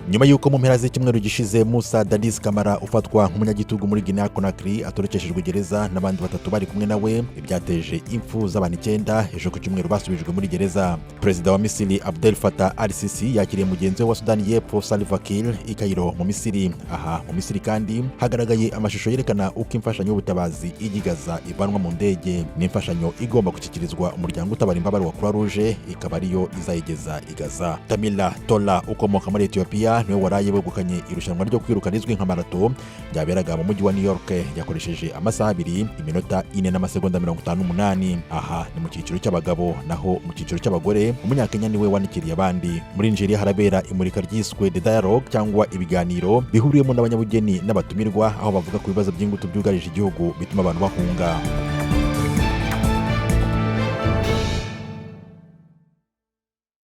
Nyuma y'uko mu mpera z'icyumweru gishize Musa Dadis Kamara ufatwa nk'umunyagitugu muri Guinea Conakry atorokeshejwe gereza n'abandi batatu bari kumwe nawe, ibyateje impfu z'abantu icyenda, ejo ku cyumweru basubijwe muri gereza. Perezida wa Misiri Abdel Fattah al-Sisi yakiriye mugenzi we wa Sudani y'Epfo Salva Kiir i Cairo mu Misiri. Aha mu Misiri kandi hagaragaye amashusho yerekana uko imfashanyo y'ubutabazi ijya i Gaza ivanwa mu ndege. Ni imfashanyo igomba gushyikirizwa umuryango utabara imbabare wa Croix Rouge, ikaba ariyo izayigeza i Gaza. Tamirat Tola ukomoka muri Ethiopia niwe waraye wegukanye irushanwa ryo kwiruka rizwi nka marato ryaberaga mu mujyi wa New York. Yakoresheje amasaha 2, iminota 4 n'amasegonda 58. Aha ni mu cyiciro cy'abagabo, naho mu cyiciro cy'abagore Umunyakenya niwe wanikiriye abandi. Muri Nigeria harabera imurika ryiswe The Dialogue cyangwa ibiganiro bihuriyemo n'abanyabugeni n'abatumirwa, aho bavuga ku bibazo by'ingutu byugarije igihugu bituma abantu bahunga.